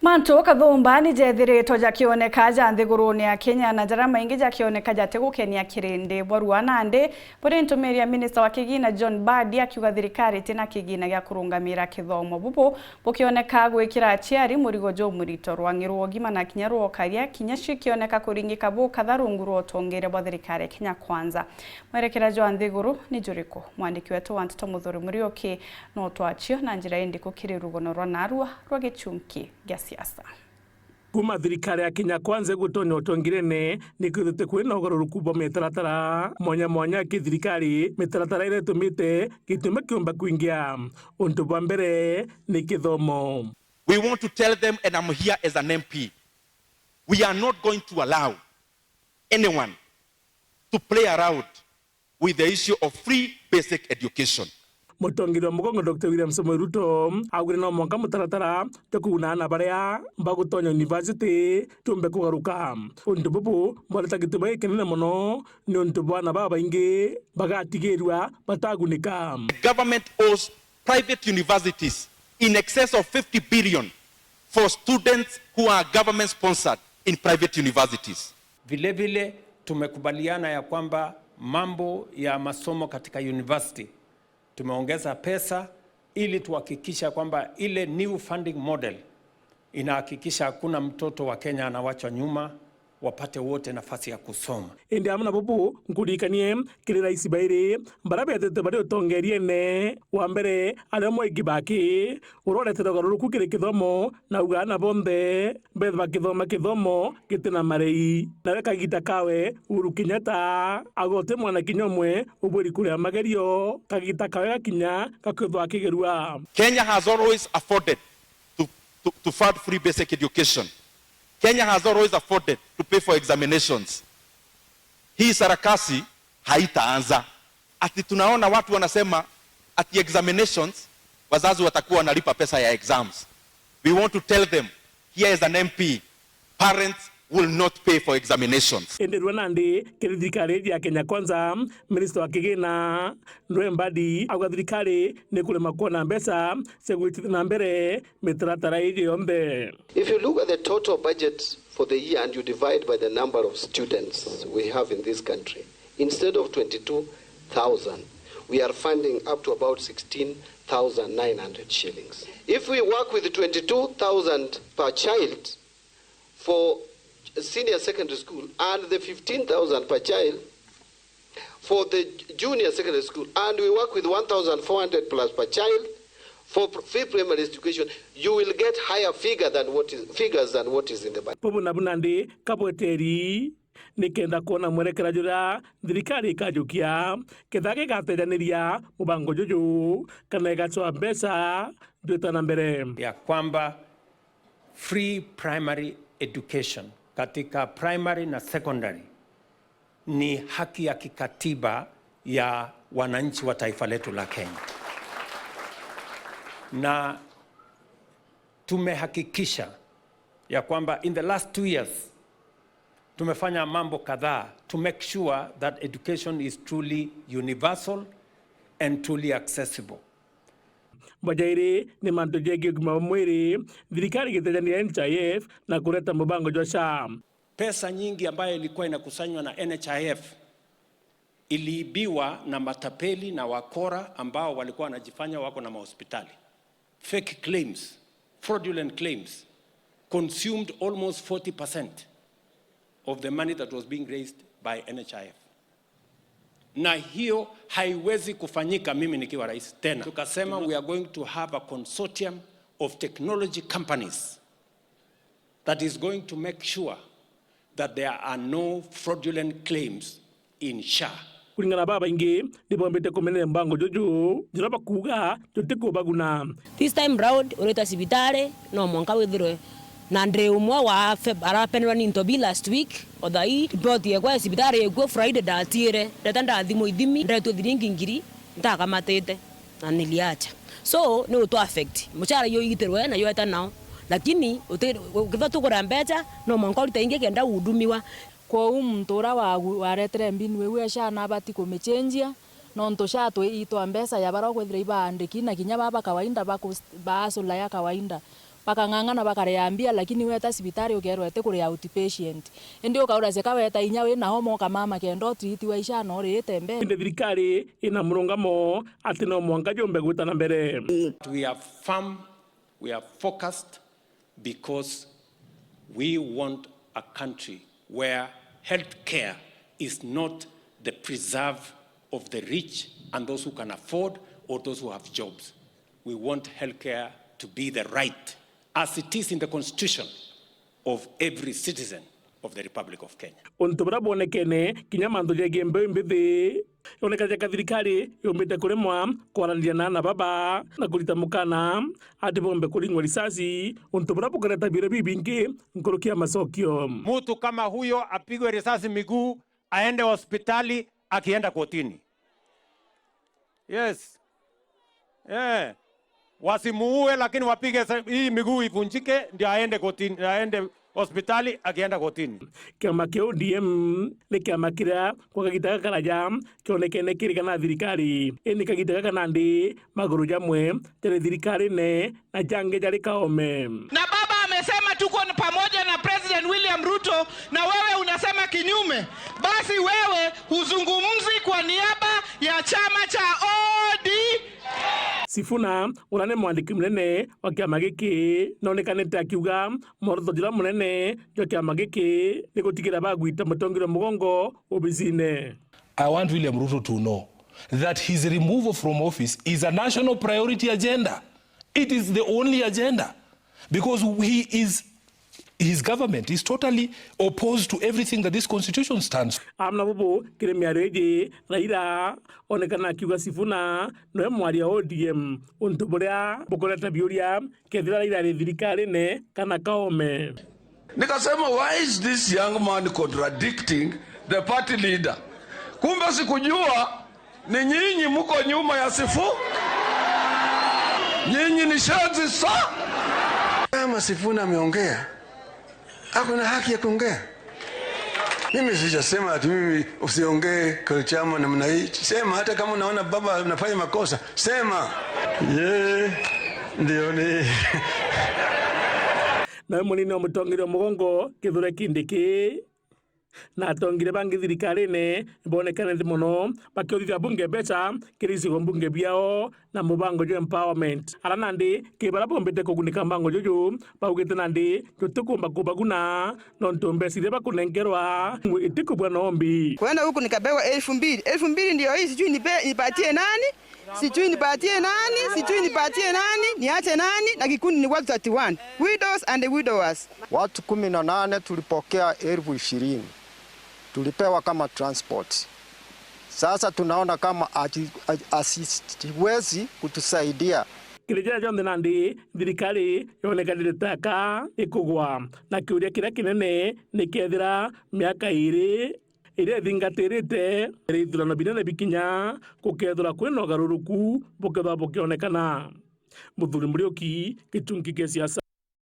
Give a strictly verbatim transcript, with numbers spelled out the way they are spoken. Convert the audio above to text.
Mantu kathumba ni jethiritwe jakioneka ja nthigurune ya Kenya, na jaria maingi jakioneka jatigukenia kirindi. Bwarua nandi, buri ntumiri ya minista wa kigina John Mbadi akiuga thirikari itina kigina gia kurungamira kithomo. Bubu bukioneka gwikira aciari murigo jumurito, rwang'i rwa ugima na kinya rwa ukaria, kinya cikioneka kuringika bukatha rungu rwa utongere bwa thirikari ya Kenya Kwanza. Mwerekera jwa nthiguru ni juriku? Mwandiki wetu wa nteto Muthuri Muriuki no twachio na njira indiku kiri rugono rwa narua rwa gichunki gia siasa. Kuuma thirikari ya Kenya Kwanza igutonya utongirene, ni kwithite kwina ugaruruku bwa mitaratara mwanya mwanya ya kithirikari, mitaratara iria itumite gituma kiumba kwingia. Untu bwa mbere ni kithomo. We want to tell them, and I'm here as an M P, we are not going to allow anyone to play around with the issue of free basic education. Mutongeria wa mugongo Doctor William Samoei Ruto augire no mwanka mutaratara jwa kuguna aana baria bagutonya university jumbe kugaruka. Untu bubu bwareta gituma gikinene mono ni untu bwa aana babaingi bagatigirua batagunika. The government owes private universities in excess of fifty billion for students who are government sponsored in private universities. Vile vile tumekubaliana ya kwamba mambo ya masomo katika university tumeongeza pesa ili tuhakikisha kwamba ile new funding model inahakikisha hakuna mtoto wa Kenya anawachwa nyuma, wapate wote nafasi ya kusoma. Indi amwe na bubu, nkuririkanie kiri rais bairi baria betete bari utongeriene. Wa mbere, aria Mwai Kibaki, uria uretete ugaruruku kiri kithomo, na auga aana bonthe bethwa bakithoma kithomo giti na marei. Nawe kagita kawe Uhuru Kenyatta auga uti mwana kinya umwe ubwiri kuria magerio kagita kawe gakinya gakwithwa akigerua. Kenya has always afforded to, to, to fund free basic education. Kenya has always afforded to pay for examinations. Hii sarakasi haitaanza. Ati tunaona watu wanasema ati examinations, wazazi watakuwa wanalipa pesa ya exams. We want to tell them, here is an M P, parents will not pay for examinations. Indi rua nandi kiri thirikari ya Kenya Kwanza, minista wa kigina Nduye Mbadi auga thirikari ni kurema kuona mbeca cia gwitithia na mbere mitaratara iji yonthe. If you look at the total budget for the year and you divide by the number of students we have in this country, instead of twenty-two thousand, we are funding up to about sixteen thousand nine hundred shillings. If we work with twenty-two thousand per child for senior secondary school and the fifteen thousand per child for the junior secondary school, and we work with one thousand four hundred plus per child for pr-, free primary education, you will get higher figure than what is, figures than what is in the budget. Bubu nabu nandi kabweteri nikenda kwona mwerekera juria thirikari ikajukia, ketha gigatejaniria mubango juju, kana igacwa mbeca jwita na mbere. Ya kwamba free primary education katika primary na secondary ni haki ya kikatiba ya wananchi wa taifa letu la Kenya. Na tumehakikisha ya kwamba in the last two years tumefanya mambo kadhaa to make sure that education is truly universal and truly accessible. Bajairi ni mantu jegie ugima bwa mwiri, thirikari igitejania na N H I F na kureta mubango jwa SHA. Pesa nyingi ambayo ilikuwa inakusanywa na N H I F iliibiwa na matapeli na wakora ambao walikuwa wanajifanya wako na mahospitali. Fake claims, fraudulent claims consumed almost forty percent of the money that was being raised by N H I F. Na hiyo haiwezi kufanyika mimi nikiwa rais tena. Tukasema we are going to have a consortium of technology companies that is going to make sure that there are no fraudulent claims in SHA. Kuringana na babaingi, ni bombite kumenera mbango juju, juria bakuuga jutikubaguna. This time round, urita cibitari, no mwanka withirwe na ndi umwe wa fe-, arapenerwa ni into bi last week, o thaa ii, report yekwa ya cibitari ikuo Friday ndatiire, ndeta ndathimwo ithimi, ndetwe thiringi ngiri, ntakamatite. Na niliacha. So, ni utu affect. Muchara yo igitirwe na yo eta nao. Lakini, uti-, ukitha tugura mbecha, no mwanka urita ingi kenda uhudumiwa. Kwou muntu uria wagu-, waretere mbinu iu ya SHA nabati kumichenjia, nontu SHA twi-, itwa mbecha ya baria ukwithira ibaandiki, na kinya baba kawaida baku-, baasula ya kawaida. Bakang'ang'ana bakaria mbia, lakini weta cibitari ukeerwa eti kuria outpatient. Indi ukaura ceka weta inya wina homa ukamama kenda utiriitiwa icana uriite mbere. Indi thirikari ina murungamo ati no mwanka jumbe gwita na mbere. We are firm, we are focused because we want a country where healthcare is not the preserve of the rich and those who can afford or those who have jobs. We want healthcare to be the right, as it is in the constitution, of every citizen of the Republic of Kenya. Untu buria bwonekene kinya mantu jegie mbeu mbithi, yoneka jeka thirikari yumbite kuremwa kwaraniria na aana baba na kurita mukana ati bombe kuringwa risasi, untu buria bukureta biuria bibingi nkuruki ya macokio. Mtu kama huyo apigwe risasi miguu, aende hospitali akienda kotini. Yes. Eh. Wasimuue, lakini wapige sa-, hii miguu ivunjike, ndio aende kotini, aende hospitali akienda kotini. Kiama kia O D M ni kiama kiria kwa kagita gakaraja kionekene kiri kana thirikari. Indi kagita gaka nandi maguru jamwe jari thirikarine na jangi jari kaome. Na baba amesema tuko pamoja na President William Ruto, na wewe unasema kinyume, basi wewe huzungumzi kwa niaba ya chama cha O D M. Sifuna, uria ni mwandiki munene wa kiama giki, nonekanite akiuga mworoto juria munene jwa kiama giki ni gutigira bagwita mutongeria mugongo obisine. I want William Ruto to know that his removal from office is a national priority agenda. It is the only agenda because he is, his government is totally opposed to everything that this constitution stands for. Amna bubu kiri miario iji, Raila onekana akiuga Sifuna noe mwaria O D M, untu buria bukureta biuria kethira Raila ari thirikarine kana kaome. Nikasema, "Why is this young man contradicting the party leader?" Kumbe sikujua ni nyinyi mko nyuma ya Sifu. Nyinyi ni shenzi sa. Kama Sifuna ameongea, ako na haki ya kuongea. Mimi sijasema ati mimi usiongee kwa chama namna hii. Sema hata kama unaona baba anafanya makosa, sema. Ye, ndio ni Nawe munini wa mutongeria wa mugongo Kithure Kindiki na atongeria bangi thirikarine bonekanite mono bakiuthithia bunge mbeca kiri icigo mbunge biao na mubango jwa empowerment. Ara nandi ki bara bombite kugunika mbango juju, baugite nandi jutikumba kubaguna nontu mbeca iria bakunenkerwa itikubua nombi. Kwenda huku nikapewa elfu mbili. Elfu mbili ndio hii, sijui nipe-, nipatie nani? Sijui nipatie nani? Sijui nipatie nani? Niache nani? Na kikundi ni watu thirty-one. Widows and widowers. Watu kumi na nane tulipokea elfu ishirini. Tulipewa kama transport. Sasa tunaona kama ati-, ati-, asiwezi kutusaidia. Kiri jaja jonthe nandi, thirikari yonekanire taka ikugwa, na kiuria kiria kinene ni kethira miaka iiri iria ithingatirite iri ithurano binene bikinya, gukethirwa kwina ugaruruku bukethirwa bukionekana. Muthuri Muriuki, gichungi kia siasa.